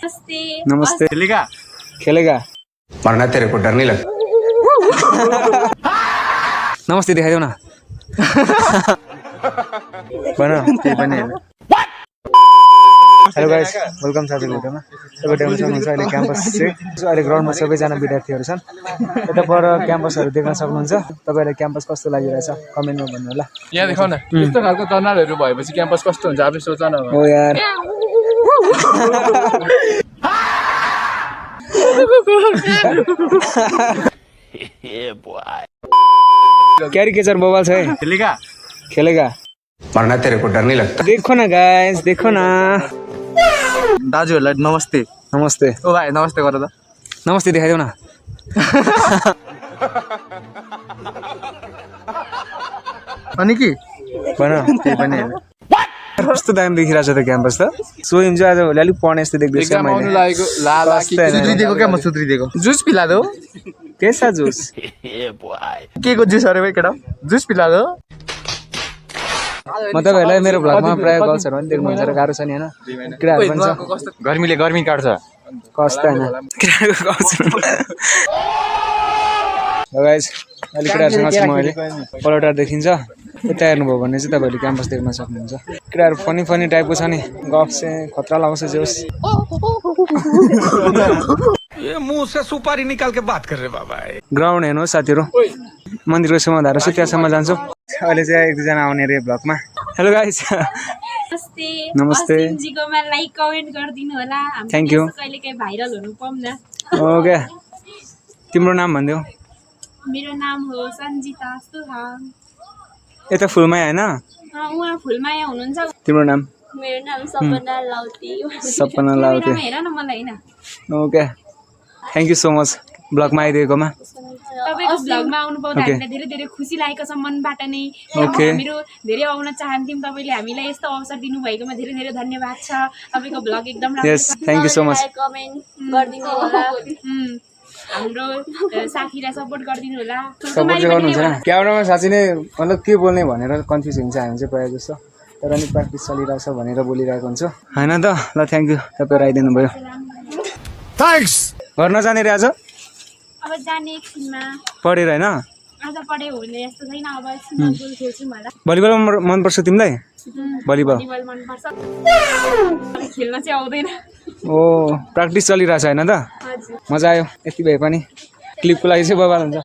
नमस्ते। खेलेगा मरना तेरे को डर नहीं लगता? नमस्ते दिखाइदेऊ न भन केही पनि हैन। हेलो गाइस, वेलकम साथीको भिडियोमा। तपाईँ देख्न सक्नुहुन्छ अहिले क्याम्पस चाहिँ अहिले ग्राउन्डमा सबैजना विद्यार्थीहरू छन्। यता पर क्याम्पसहरू देख्न सक्नुहुन्छ। तपाईँलाई क्याम्पस कस्तो लागिरहेछ कमेन्टमा भन्नु होला। यहाँ देखाउ न यस्तो खालको टर्नरहरू भएपछि क्याम्पस कस्तो हुन्छ आफै सोच न। ओ यार क्यारिकेचर बवाल छ है। खेलेगा मरना तेरे को डर नहीं लगता? देखो न गाइस, देखो न। दाजुहरूलाई नमस्ते। नमस्ते। ओ भाइ नमस्ते गर त। नमस्ते देखाइदेऊ न अनि के भन केही पनि हैन। कस्तो दामी देखिरहेछ त क्याम्पस त। सोइम चाहिँ आज अलिक पढ्ने जस्तो देख्दैछ एक्जाम आउनु मैले। लागेको लाला सुत्रि दिएको क्या म सुत्रि दिएको। जुस पिला दो। कैसा जुस? के को जुस अरे भाइ केटा? जुस पिला दो। म तपाईँहरूलाई मेरो भ्लगमा प्रायः गर्ल्सहरू पनि देख्नुहुन्छ र गाह्रो छ नि होइन। केटाहरू पनि छ, गर्मीले गर्मी काट्छ। कस्तो होइन केटाहरूको गर्छ। गाइस अहिले केटाहरूसँग छु म अहिले। पलौटार देखिन्छ यता हेर्नुभयो भने चाहिँ तपाईँहरूले क्याम्पस देख्न सक्नुहुन्छ। केटाहरू फनी फनी टाइपको छ नि, गफ चाहिँ खतरा लगाउँछ जोस्। ये मुंह से सुपारी निकाल के बात कर रहे बाबा। ग्राउन्ड हेर्नु साथीहरू, मन्दिरको छेउमा धारा छ, त्यहाँसम्म जान्छु। अहिले चाहिँ एक दुईजना आउने रे ब्लगमा। हेलो गाइस नमस्ते। जिगोमा लाइक कमेन्ट गरिदिनु होला। Thank you. कहिले काहीँ भाइरल हुनु पाऊँ न। ओके, तिम्रो नाम भनिदेऊ। मेरो नाम हो सन्जिता सुहाङ। यता फुलमाया होइन? उहाँ फुलमाया हुनुहुन्छ। तिम्रो नाम? मेरो नाम सपना लाउती। सपना लाउती। हेर न मलाई हैन। Okay, thank you so much ब्लगमा आइदिएकोमा। तपाईको ब्लगमा आउनु पाउँदा हामीलाई धेरै धेरै खुसी लागेको छ मनबाट नै। हामीहरू धेरै आउन चाहन्थ्यौँ, तपाईँले हामीलाई यस्तो अवसर दिनुभएकोमा धेरै धेरै धन्यवाद छ। तपाईँको ब्लग एकदम राम्रो छ। Yes, thank you so much. Comment गरिदिनु होला। हाम्रो साथीलाई सपोर्ट गरिदिनु होला। सपोर्ट चाहिँ गर्नुहुन्छ न। क्यामेरामा साँच्चै नै मतलब के बोल्ने भनेर कन्फ्युज हुन्छ हामी चाहिँ प्रायः जस्तो। तर पनि प्र्याक्टिस चलिरहेछ भनेर बोलिरहेको हुन्छु होइन त। ल थ्याङ्क यू, तपाईँहरू आइदिनु भयो। थ्याङ्क्स। घर नजाने रे आज? अब जाने एकछिनमा। पढेर होइन? आज पढे हुने जस्तो छैन। अब एकछिनमा गोल खेल्छु होला। भलिबल मनपर्छ तिमीलाई? भलिबल भलिबल मनपर्छ। खेल्न चाहिँ आउँदैन। ओ प्र्याक्टिस चलिरहेछ होइन त? हजुर। मजा आयो। यति भए पनि क्लिपको लागि चाहिँ बवाल हुन्छ।